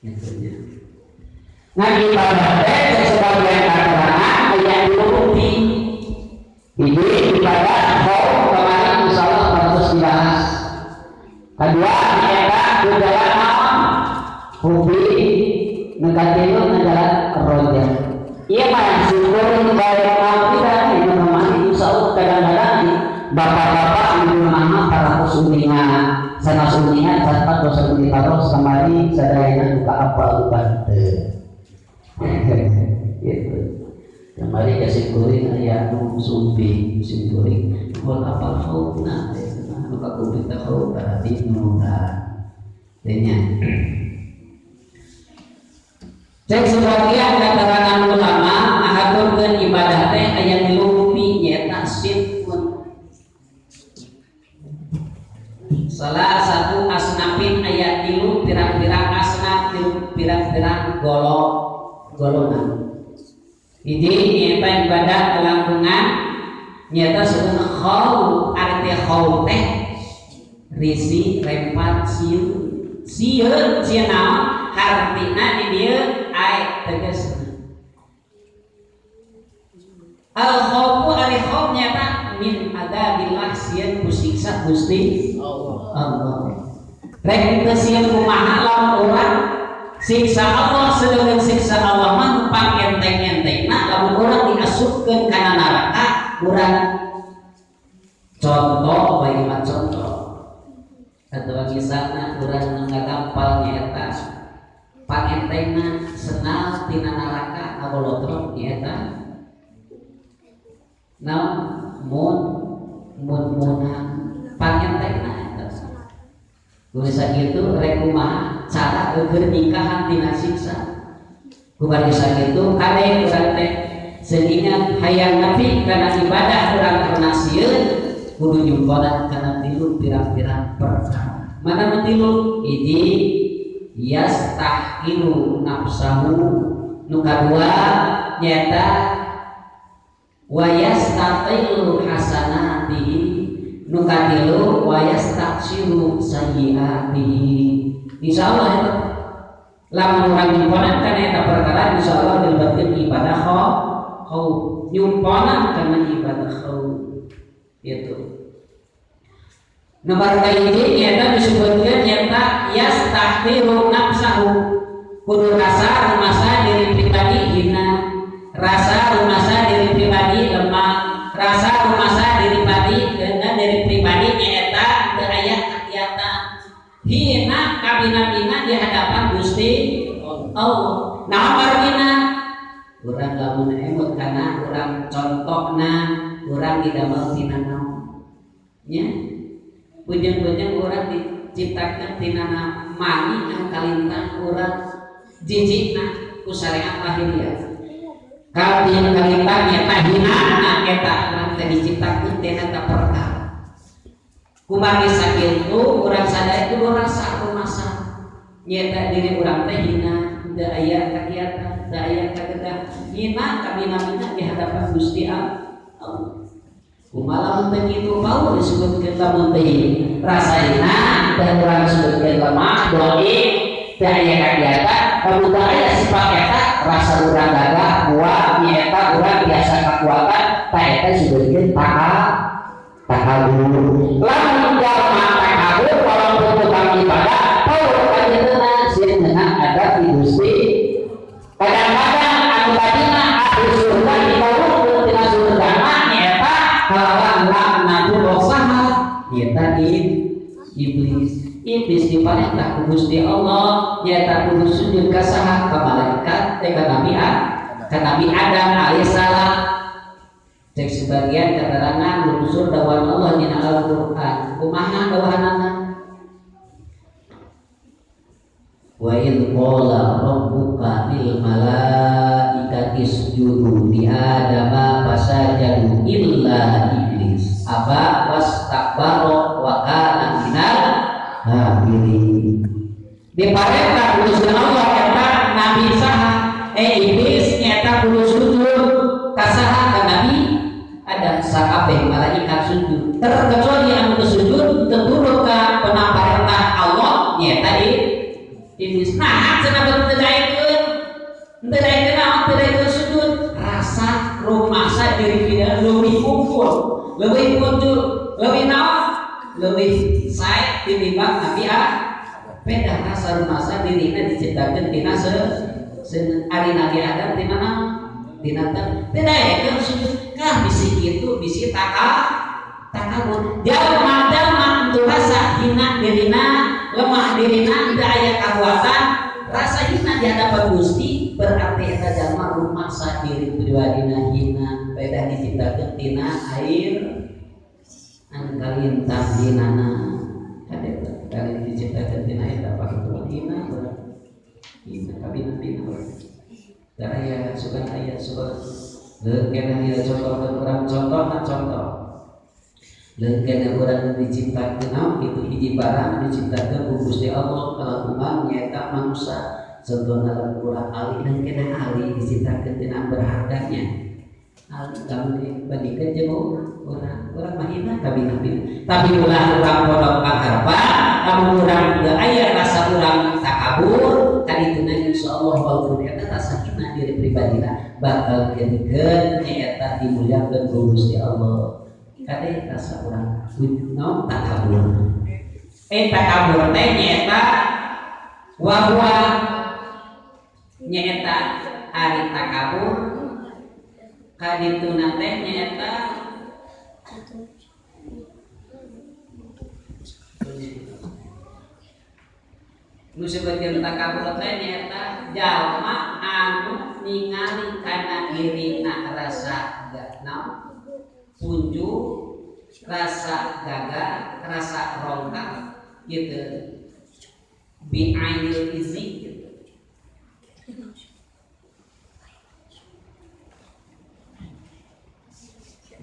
Gitu nya. Nah ibadah teh sebagian keterangan aya dua bukti. Hiji ibadah khauf kemarin insyaallah harus dibahas. Kedua nyaeta gejala naon? Hobi nu katilu gejala roja. Ieu mah syukur bae kita ieu mah insyaallah kadang-kadang bapak-bapak ibu mama para uninga sanes uninga catat dosa ditaros kamari sadayana buka apa lupa teu. Gitu. Kamari kasimkuring aya nu sumping simkuring hol apal khaufna nu kakupit khauf berarti nu teh nya. Cek sebagian keterangan ulama ngahaturkeun ibadah teh aya tilu bumi nyaeta sifun. Salah satu asnafin ayat tilu pirang-pirang asnaf tilu pirang-pirang golongan. Hiji nyaeta ibadah kelangkungan nyaeta sebenarnya khauf arti khauf teh risi rempat sieu sieun sieun naon hartina di dieu ae tegasna. Al khaufu ari khauf nyaeta min adzabillah sieun ku siksa Gusti Allah. Rek teu sieun kumaha lamun urang siksa Allah sedengkeun siksa Allah mah nu pangenteng-entengna lamun urang diasupkeun kana neraka urang contoh bae mah contoh atau misalna urang nu ngagampal nyaeta pangentengna senal tina neraka ngabolotrok nyaeta naon mun mun munang pangentengna eta. Kumaha sakitu rek kumaha cara eueuh nikahan tina siksa. Kumaha sakitu kade urang teh sehingga hayang nepi kana ibadah urang karena sieun kudu nyumponan kana tilu pirang-pirang perkara. Mana nu tilu? Hiji yastahqiru nafsahu, nu kadua nyaeta wa yastaqilu hasanatihi, nu katilu wa yastaksiru sayyiatihi. Insyaallah eta lamun urang nyumponan kana eta perkara insyaallah dilebetkeun ibadah khauf, nyumponan kana ibadah khauf gitu. Nomor kahiji nyaeta disebutkeun nyaeta yastahqiru nafsahu, kudu rasa rumasa diri pribadi hina, rasa rumasa diri pribadi lemah, rasa rumasa diri pribadi dengan diri pribadi nyaeta teu aya kakiatan hina kabina-bina di hadapan Gusti Allah. Nah margina urang lamun emut kana urang contokna urang didamel tina naon nya bujeng-bujeng urang diciptakeun tina mani anu kalintang urang jijikna ku syariat lahiriah. Kalintang nyaeta hina eta urang teh diciptakeun tina eta perkara. Kumargi sakitu urang sadaya kudu rasa rumasa nyaeta diri urang teh hina teu aya kakiatan teu aya kagedah hina kabina-bina di hadapan Gusti Allah. Kumaha lamun teu kitu paur disebutkeun lamun teh rasa hina teh urang disebutkeun lemah doif teu aya kakiatan lamun teu aya sifat eta rasa urang gagah kuat nyaeta urang biasa kakuatan tah eta disebutkeun takabur. Lamun jalma takabur walaupun tukang ibadah paur kanjeunna sieun meunang ada di Gusti. Kadang-kadang anu tadina ahli surga diturunkeun tina surga mah nyaeta kalawan laknatullah saha nyaeta iblis. Iblis diparentah ku Gusti Allah nyaeta kudu sujud ka saha ka malaikat teh ka Nabi Adam alaihissalam. Cek sebagian keterangan lulusur dawan Allah dina Al-Qur'an. Kumaha dawahanana? Wa idh qala rabbuka lil malaikati isjudu li adama fasajadu illa iblis aba wastakbara wa kana minal kafirin. Diparentah ku Gusti Allah eta Nabi saha iblis nyata kudu sujud ka saha ka Nabi Adam sakabeh malaikat sujud terkecuali anu teu sujud teu turut ka penaparentah Allah nyata Iblis. Nah, cenah teu daekeun. Teu daekeun naon? Teu daekeun sujud. Rasa rumasa diri kita leuwih unggul, leuwih muncul, leuwih naon? Leuwih sae tinimbang Nabi Adam. Beda rasa rumasa dirina diciptakeun tina ari Nabi Adam tina naon? Tina teu daekeun sujud. Kah bisi kitu bisi takabur. Jalma-jalma teu rasa hina dirina, lemah dirina, teu aya kakuatan, rasa hina di hadapan Gusti berarti eta jalma rumasa diri pribadina hina, beda diciptakeun tina air anu kalintang dinana. Kade kali diciptakeun tina eta pakutuan hina hina kabina tina. Da aya sugan aya sugan leungkeun ieu contoh urang contohna contoh. Leungkeun urang diciptakeun naon kitu hiji barang diciptakeun ku Gusti Allah kalakuan nyaeta manusia. Contohna lamun urang ali leungkeun ali diciptakeun tina berharganya. Ali lamun dibandingkeun jeung urang, urang mah hina kabina-bina. Tapi ulah urang pondok pangharpa, lamun urang teu aya rasa urang takabur, kadituna insyaallah walaupun eta rasa hina diri pribadina bakal jadikeun nyaeta dimuliakeun ku Gusti Allah. Kade rasa urang naon takabur. Takabur teh nyaeta wa huwa nyaeta ari takabur kadituna teh nyaeta nu sebutkeun takabur teh nyaeta jalma anu ningali kana dirina rasa naon punju, rasa gagah, rasa rongkak gitu, bi ainil izi gitu.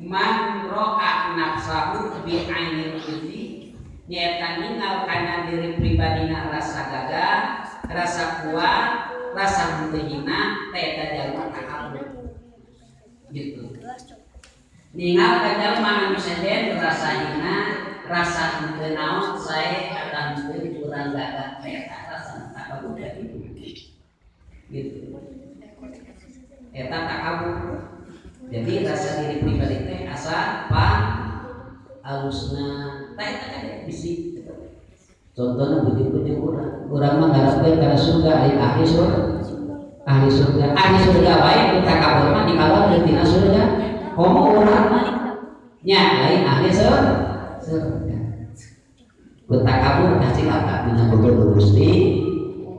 Man ro'a nafsahu bi ainil izi nyaeta ningal kana diri pribadina rasa gagah, rasa kuat, rasa henteu hina, teh eta jalma takabur gitu. Ningal ka jalma anu sejen rasa hina, rasa henteu naon sae atawa henteu kurang gagah, teh eta rasa takabur gitu. Eta takabur. Jadi rasa diri pribadi teh asa pa alusna teh eta kan bisi. Contohna bujung-bujung urang, urang mah ngarepkeun kana surga ari ahli surga. Ahli surga, ahli surga wae nu takabur mah dikaluarkeun tina surga. Komo urang mah nya lain ahli surga. Ku takabur tah cilaka dina boga Gusti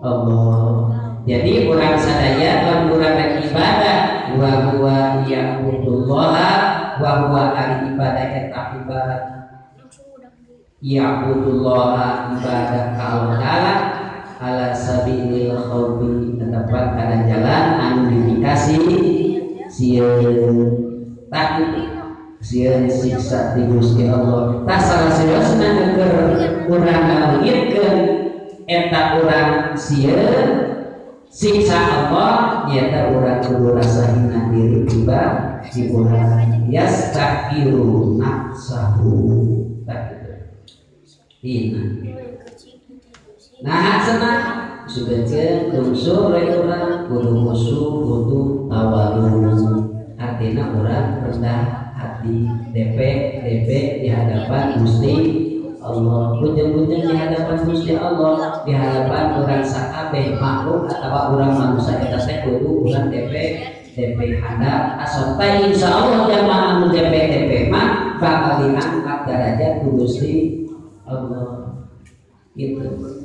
Allah. Jadi urang sadaya lamun urang rek ibadah wa huwa ya'budullaha wa huwa ari ibadah eta ibadah ya'budullaha ibadah ka Allah Ta'ala ala sabilil khaufi tepat kana jalan anu dikasih sieun takut sieun siksa ti Gusti Allah. Tah salah saleresna keur urang ngaleungitkeun eta urang sieun siksa Allah nyata urang kudu rasa hina diri pribadi urang yastaqiru nafsahu tak gitu hina. Nah cenah subeutkeun unsur urang kudu musuh kudu tawalu artina urang rendah hati DP DP di hadapan Gusti Allah, bujeng-bujeng di hadapan Gusti Allah, di hadapan urang sakabeh makhluk atawa urang manusia eta teh kudu urang DP DP handap asal teh insyaallah jamaah anu DP DP mah bakal diangkat derajat ku Gusti Allah gitu.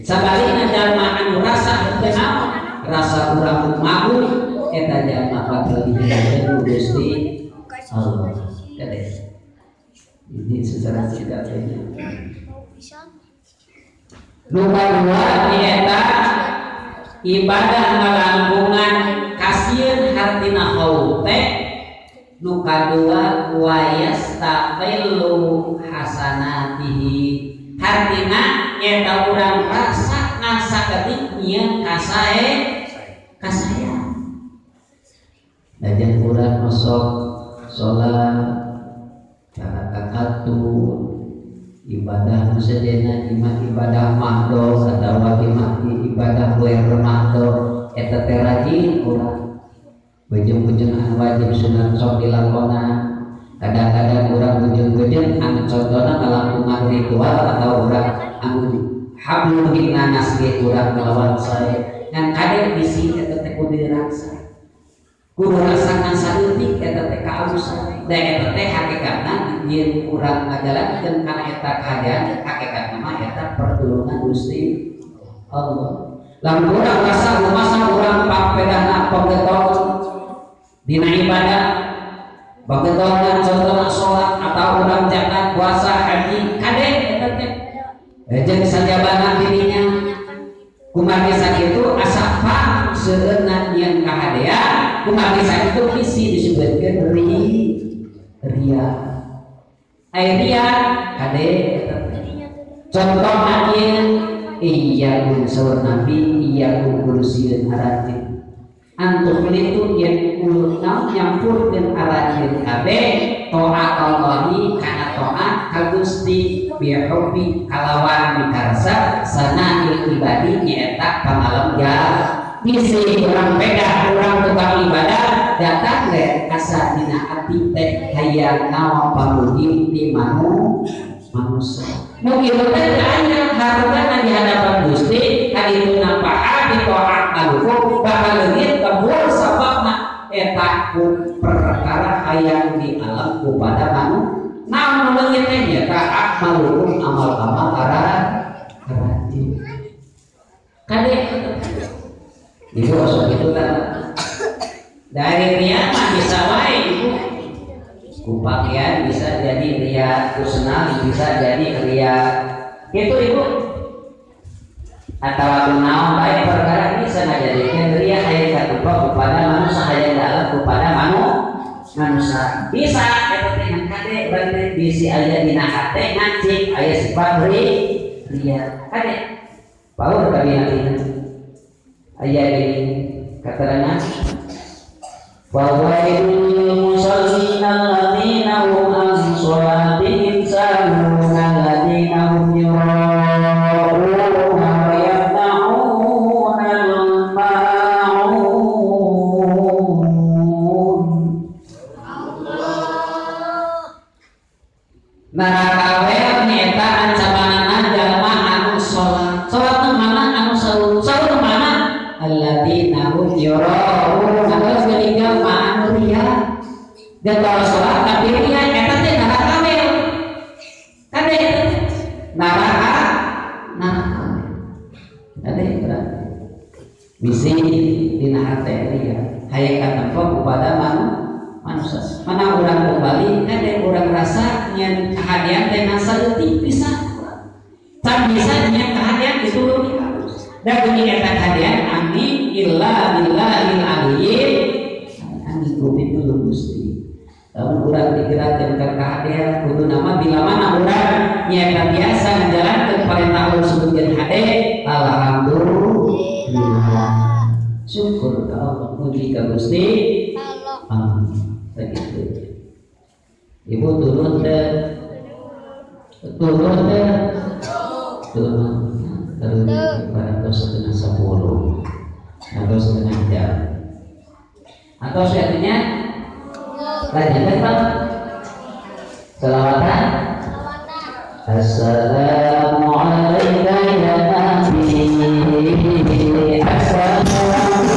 Sabalikna jalma anu rasa henteu naon, rasa urang makhluk eta jalma bakal dihinakeun ku Gusti Allah. Ini secara singkatnya. Lupa dua nyaeta ibadah ngalangkungan kasieun hartina khauf teh. Nu kadua wayastaqillu hasanatihi hartina nyaeta urang rasa ngasaketik nyieun kasae kasaya. Najan urang osok salat kakatu Ibadah nu sejenna ibadah mahdo atawa ibadah wer mahdo eta teh rajin urang. Bejeng-bejeng anu wajib sunat sok dilakonan. Kadang-kadang urang bejeng-bejeng anu contohna ngalakukan ritual atau urang anu hablum minannas ge urang ngelawan sae. Ngan kade bisi eta teh kudu dirasa. Kudu rasakan saeutik eta teh kaalusan. Da eta teh hakikatna yen urang ngajalankeun kana eta kahadean hakikatna mah eta pertulungan Gusti Allah. Lamun urang rasa rumasa urang papedahna panggetong dina ibadah panggetongna contohna salat atau urang zakat puasa haji kade eta teh jeung sajabana dirinya kumargi sakitu asa pang seueurna nyeun kahadean kumargi sakitu bisi disebutkeun ria. Ai ria kade contohna ieu iya kun saur nabi iya kun kurusieun aranjeun antuk itu yen kuluna nyampurkeun aranjeun kabeh taat Allahi kana taat ka Gusti bi hubbi kalawan mikarsa sanail ibadi nyaeta pangalem ya bisi urang pedah urang tukang ibadah datang le asa dina ati teh hayang naon pamuji ti manusia nu kitu teh aya hargana di hadapan Gusti kaditu nampaha di taat maluku bakal leungit kebur sababna eta ku perkara hayang di alam kepada manusia naon nu leungit teh nyaeta maluku amal-amal arajin kade ibu osok itu kan dari ria mah bisa wae ibu ku pakaian bisa jadi ria, ku senang bisa jadi ria gitu ibu atau ku naon bae perkara bisa ngajadikeun ria hayang katupa kepada manusia hayang dalam kepada manusia bisa eta teh ngan kade bade bisi aya dina hate ngancik aya sifat ria kade paur kabina aya di katerangan fawailul musallin alladzina hum an sholatihim sahun alladzina hum yura'una wa yamna'una al-ma'un. Neraka we nyaeta ancamanana jalma anu salat. Salat nu mana anu salat? Salat nu mana? Alladzina hum yura'una geus geuning mah anu ria. Dan kalau salat tapi ria eta teh neraka we. Kade neraka neraka. Kade berarti bisi dina hate ria hayang katempo kepada manusia. Mana urang kembali kade urang rasa nyen kahadean teh ngan saeutik bisa. Can bisa nyen kahadean itu leuwih halus. Da geuning eta kahadean amin illa billahil aliyyil amin kupitu Gusti. Lamun urang digerakkeun ka kahadean kudu nama bila mana urang nyaeta biasa ngajalankeun perintah Allah sebutkeun hade alhamdulillah. Syukur ka Allah puji ka Gusti. Amin. Begitu. Ibu turun teh turun teh turun terus atau 9:30 atau setengah jam atau artinya lanjutkan Pak selawatan. Assalamualaikum ya Nabi. Assalamualaikum.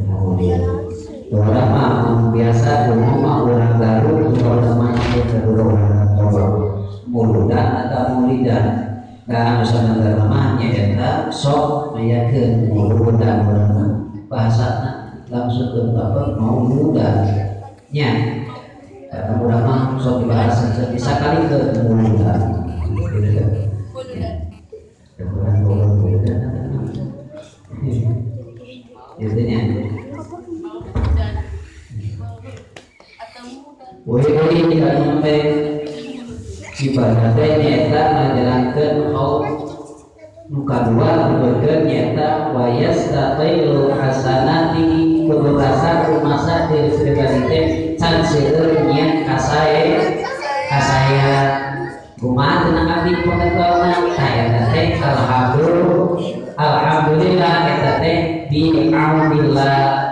Maulid. Urang mah biasa umum mah urang Garut urang mah urang muludan atau maulidan. Nah anu sanagara mah nyaeta sok ngayakeun muludan urang mah bahasana langsung ke bapak mauludan nya. Karena urang mah sok dibahas bisa kali ke muludan. Urang muludan. Gitu nya. Wih tidak sampai ibadah teh nyaeta ngajalankeun khauf nu kadua dibeurkeun nyaeta wa yastaqilu hasanati kudu rasa rumasa diri pribadi teh can seueur nya kasae kasaya kumaha cenah abdi pangetahuan tah eta teh alhamdulillah eta teh bi aunillah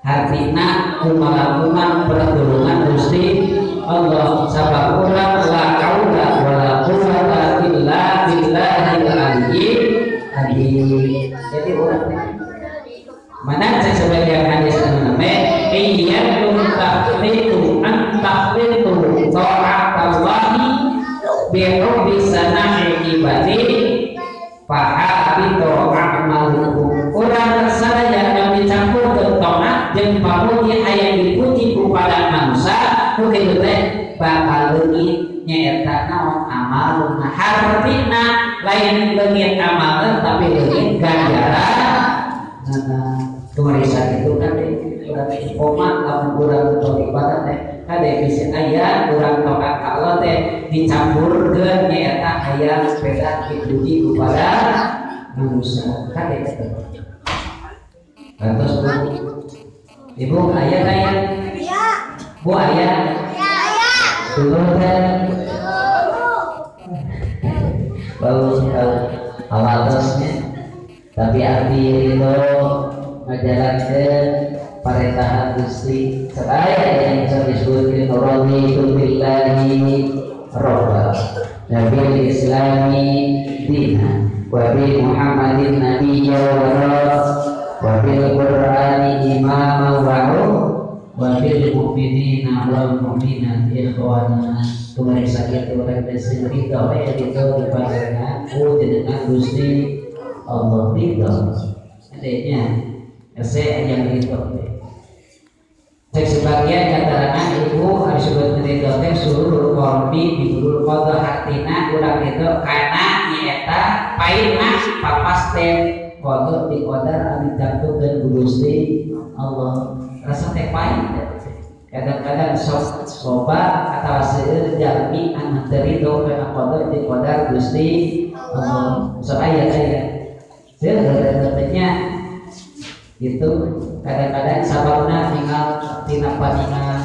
hartina kumaha pertolongan Gusti Allah sabab urang la haula wala quwwata illa billahil aliyyil azim. Jadi urang mana cek sebagian hadis anu name iyyakum taqlidu an taqlidu ta'atallahi bi hubbi sana'i ibadi fahabitu a'malukum. Urang sadaya kami campur ke taat jeung pamuji aya dipuji kepada manusia ku kitu teh bakal leungit nyaeta naon amalna hartina lain leungit amalna tapi leungit ganjaran. Nah tumarisa kitu kan urang istiqomah lamun urang tong ibadah teh kade bisi aya urang taat ka Allah teh dicampurkeun nyaeta aya sepeda dipuji kepada manusia kade kitu. Lantas bu, ibu ayah ayah, bu ayah, dulu kan, baru awal terusnya, tapi arti itu ngajalankeun parentahan Gusti, saya yang bisa disebutkan raditu billahi robba, nabil islami dina, wa bi Muhammadin nabiyya wa wabil qur'ani imama wa wabil mu'minina wal mu'minat ikhwana. Tumarisa kitu urang teh ridho we ridho kepada ku jenengan Gusti Allah ridho. Adanya ese yang ridho. Cek sebagian keterangan ibu harus sebut ridho teh surur qalbi bidurul qadha hatina urang ridho kana nyaeta paina papasten qadar di qadar anu ditantukeun ku Gusti Allah. Rasa teh pahit kadang-kadang sok loba atawa seueur jalmi anu teu ridho kana qadar di qadar Gusti Allah. Sok aya aya seueur teh gitu kadang-kadang sababna tinggal tina paningal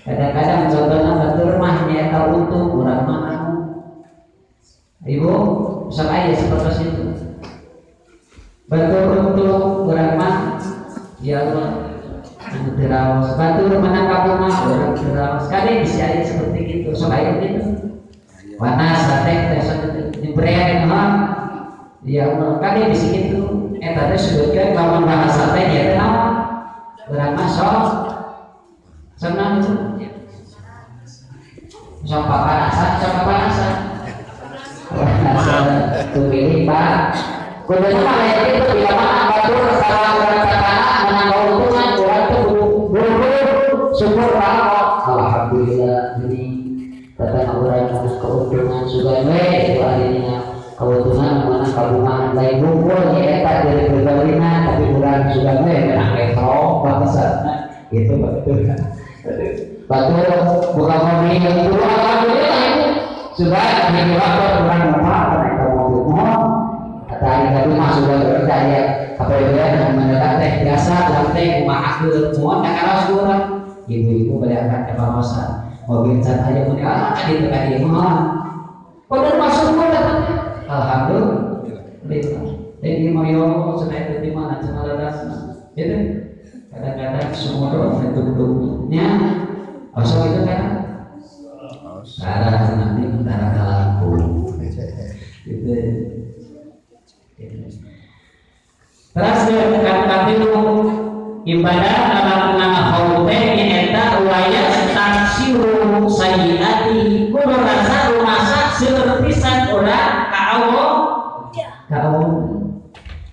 kadang-kadang contohna batur mah nyaeta untung urang mah anu ibu sok aya sapertos itu. Batur untuk urang mah ya Allah anu teu raos batur menang kabungah urang teu raos kade bisa aya seperti gitu sok aya gitu panas teh teh sok dibrean mah ya Allah kade bisa gitu eta teh sebutkeun lamun bahasa teh nya teh naon urang mah sok sok naon itu sok papanasan sok papanasan tumilih Pak kudu mah aya kitu bila mana batur salah urang satana menang keuntungan urang teh buru-buru syukur ka Allah alhamdulillah ini tatana urang menang keuntungan sugan we itu artinya keuntungan menang kabungan lain ngumpul nyaeta diri pribadina tapi urang sugan we menang esok bangsatna gitu batur batur buka mobil buru alhamdulillah itu sudah di waktu urang lupa eta mobil mohon tadi tadi mah sudah percaya apa ya mendadak teh biasa urang teh kumaha keur mohon ka karaos urang ibu-ibu bade angkat ka pangosan mobil can aya mun ah ka ditu ka dieu mohon padahal masuk urang alhamdulillah teh ieu mah yo cenah teh di mana cenah ladasna gitu kadang-kadang sumoro tungtungnya osok itu kan arah nanti antara kalaku gitu. Terus katilu Ibadah ngalakukan khauf teh nyaeta wa yastaksiru sayyiati kudu rasa rumasa seueur pisan urang ka Allah ka Allah.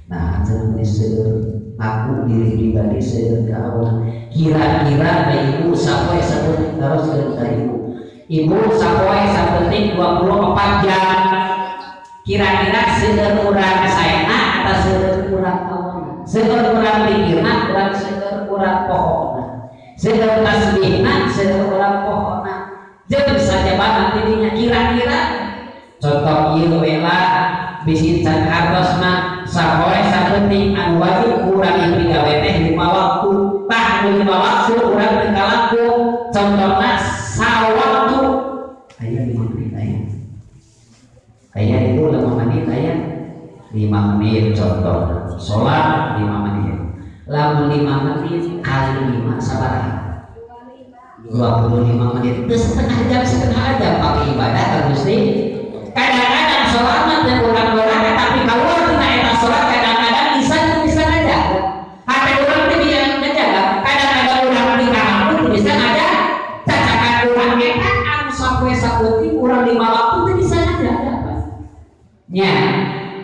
Nah cenah seueur aku diri pribadi seueur ka Allah. Kira-kira da ibu sapoe sapeunting terus ka ibu. Ibu sapoe sapeunting 24 jam. Kira-kira seueur urang saena atau seueur urang Allah. Seueur urang pikirna, urang seueur urang pohona. Seueur tasbihna, seueur urang pohona. Jeung sajabana tidinya kira-kira contoh ieu we lah bisi can hartos mah sapoe sapenting anu wajib urang digawe teh 5 waktu. Tah 5 waktu urang teu kalaku contohna sawaktu aya 5 menit aya. Aya ibu 5 menit aya 5 menit contoh sholat 5 menit lamun 5 menit kali 5 sabaraha 25 menit itu setengah jam pakai ibadah ka Gusti. Kadang-kadang sholat mah teu urang-urang tapi keluar tina eta sholat kadang-kadang bisa aja hate urang teh bisa ngajaga kadang-kadang urang di kampung teu bisa ngajaga cacakan urang eta anu sapoe saeutik urang 5 waktu teu bisa ngajaga nya.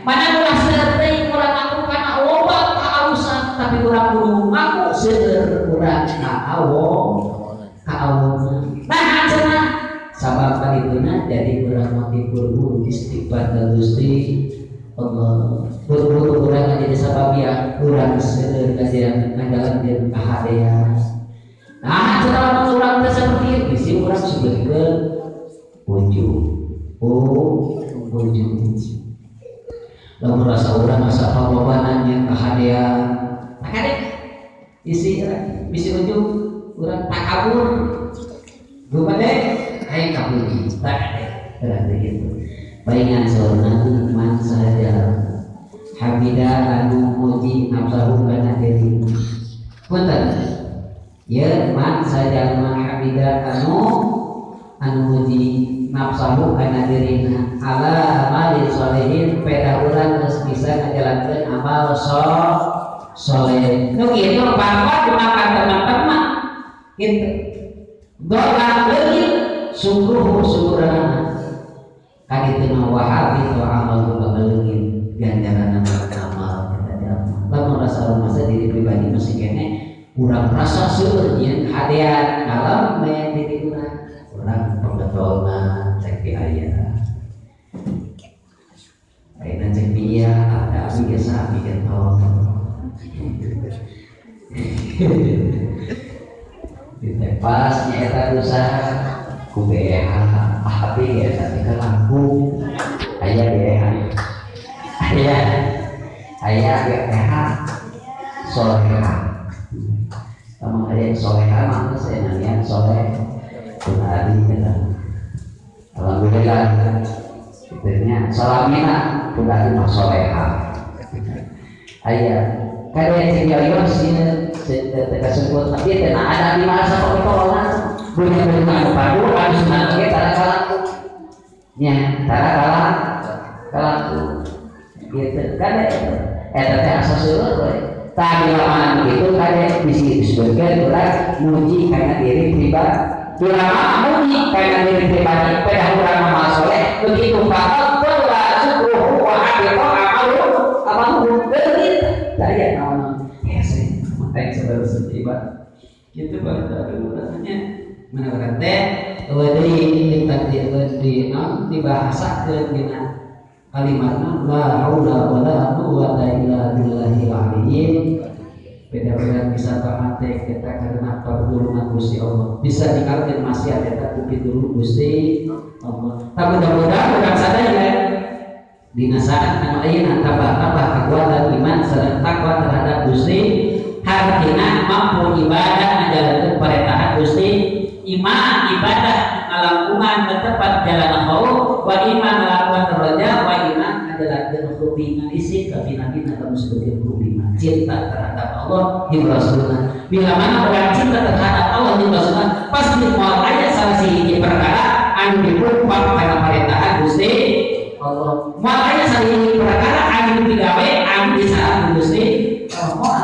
Mana ulah seueur teh urang ngaku kana loba kaalusan tapi urang kudu ngaku seueur urang ka Allah ka Allah. Nah cenah sabab kadituna jadi urang mah buru-buru istighfar ka Gusti Allah. Buru-buru urang jadi sabab ya urang seueur kajian ngajalankeun kahadean. Nah cenah lamun urang teh saperti ieu bisi urang sebutkeun ujung. Oh ujung. Lamun rasa urang asa panglobanan yang kahadean takade isi bisi ujung urang takabur gumade hayang kabur takade berarti gitu palingan saurna man saja hamida anu muji nafsahu kana diri punten ya man saja hamida anu muji nafsahu kana dirina ala amali solehin peda urang geus bisa ngajalankeun amal soleh nu kitu bapak dimakan teman-teman kitu doa leuit sungguh syukurana kaditu mah wahabi wa amalu bakal leungit ganjaran amal eta jalma lamun rasa rumasa diri pribadi masih keneh urang rasa seueur nyeun hadean alam bae diri urang urang penggetolna cek di aya ayeuna cek dia ada abi geus abi getol ditepas nyaeta dosa ku BH abi eta teh kalaku aya BH aya aya BH soleha lamun aya soleha mah geus namian soleh Adi kata alhamdulillah itunya salamina kuda mah soleha aya kada cing yoyo sieun teu kasebut tapi teh ada di masa pertolongan bunyi-bunyi anu padu anu sunat ge tara kalaku nya tara kalaku gitu kada eta teh asa seueur we tah bila mana begitu kada bisi disebutkeun urang muji kana diri pribadi bila muji kana diri pribadi pada urang amal soleh begitu faqad qala syukruhu wa habita amalu amalu begitu daya naon hese mah sabar ibadah kitu bae rasanya mana urang teh eueuh deui tadi di naon dibahasakeun dina kalimatna la haula wala quwwata illa billahil aliyyil. Beda-beda bisa taat kita karena pertolongan Gusti Allah bisa dikalkeun maksiat eta ku pitulung Gusti Allah. Tapi mudah-mudahan bukan sadaya dina saat anu ayeuna tambah-tambah kekuatan iman sareng takwa terhadap Gusti hartina mampu ibadah ngajalankeun perintah Gusti iman ibadah ngalakukan tepat jalan khauf wa iman ngalakukan roja wa iman ngajalankeun hubungan isi kabina-bina kamu sebagai hubungan cinta terhadap Allah di Rasulullah. Bila mana orang cinta terhadap Allah di Rasulullah pasti moal aya salah sahiji perkara anu dipupang kana perintahan Gusti Allah. Moal aya salah sahiji perkara anu digawe anu disalah Gusti Allah moal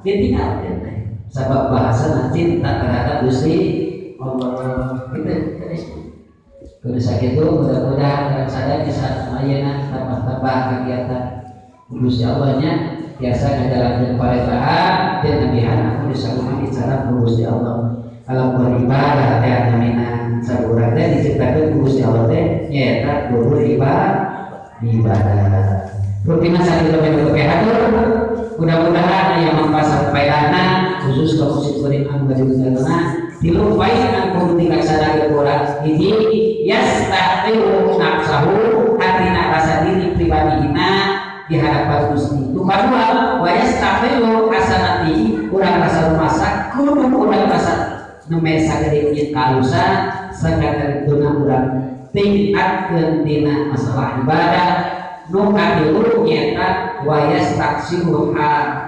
ditinggalkeun teh. Sabab bahasa cinta terhadap Gusti Allah. Gitu kudu sakitu mudah-mudahan urang sadaya di saat ayeuna tambah-tambah kegiatan Gusti Allah nya biasa ngajalankeun paretaan teu nabihan aku disakumaha bicara ku Gusti Allah. Alam beribadah teh namina saurang teh diciptakeun ku Gusti Allah teh nyaeta kudu ibadah. Rutina sakitu we hatur. Mudah-mudahan aya manfaat sampaidana khusus ka musik kuring anu bade ujarna tilu poin anu kudu dilaksanakeun urang hiji yastahdiru nafsahu hatina rasa diri pribadi hina di hadapan Gusti. Nu kadua wa yastahdiru hasanati urang rasa rumasa kudu urang rasa nu sagede ieu kalusan sakatuna urang tingkatkeun dina masalah ibadah. Nu katilu nyaeta wa yastaksiru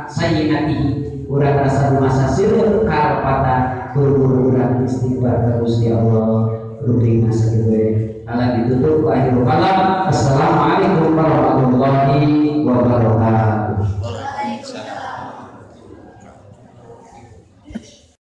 sayyiatihi urang rasa rumasa seueur kalepatan buru-buru urang istighfar ka Gusti Allah. Rutina sakitu alam ditutup akhirul kalam. Assalamualaikum warahmatullahi wabarakatuh.